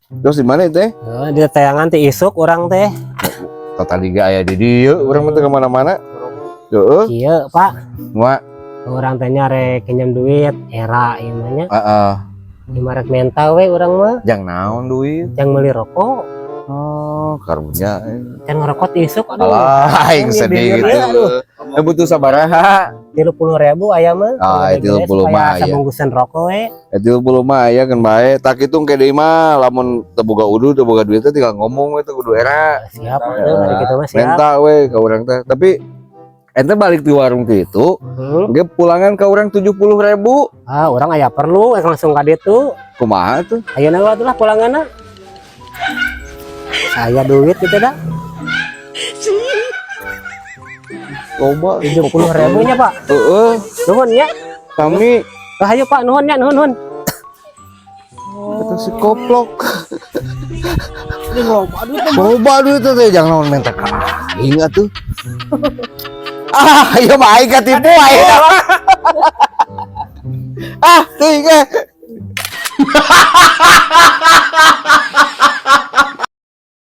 Terus di mana teh? Heeh, di tayangan ti isuk urang teh. Tadi ge aya di dieu, urang mah teu kemana-mana. Heeh. Kieu, Pak. Wa, Urang teh nya rek pinjam duit era ieu mah nya. Heeh. Di rek menta we urang mah. Jang naon duit? Jang meuli rokok. Oh, karunya. Can ngerokok ti isuk, aduh. Alah, aing Ini sedih bibir gitu. we, aduh. Eh, butuh sabaraha? 30.000 aya mah. Ah, 30 mah aya. Sabungkusan rokok we. Eh, 30 mah aya kan bae. Tah kitu ke deui mah lamun teu boga udu, teu boga duit teh tinggal ngomong we, teu kudu era. Siap, aduh, hari kitu mah siap. Menta we ka urang teh. Tapi ente balik di warung ti itu, ge pulangan ke urang 70.000. Ah, urang aya perlu rek langsung ka ditu. Kumaha tuh? Ayeuna we atuh lah pulanganna. Saya duit gitu dah. Loba. 70.000 nya, Pak. Heeh, Nuhun nya. Kami Ah, ayo, Pak, nuhun nya, nuhun nuhun. Itu si koplok. Ini loba duit teh. Loba duit teh, jangan naon menta ka aing atuh. Ah, ieu mah aing katipu aing. Ah, teuing eh.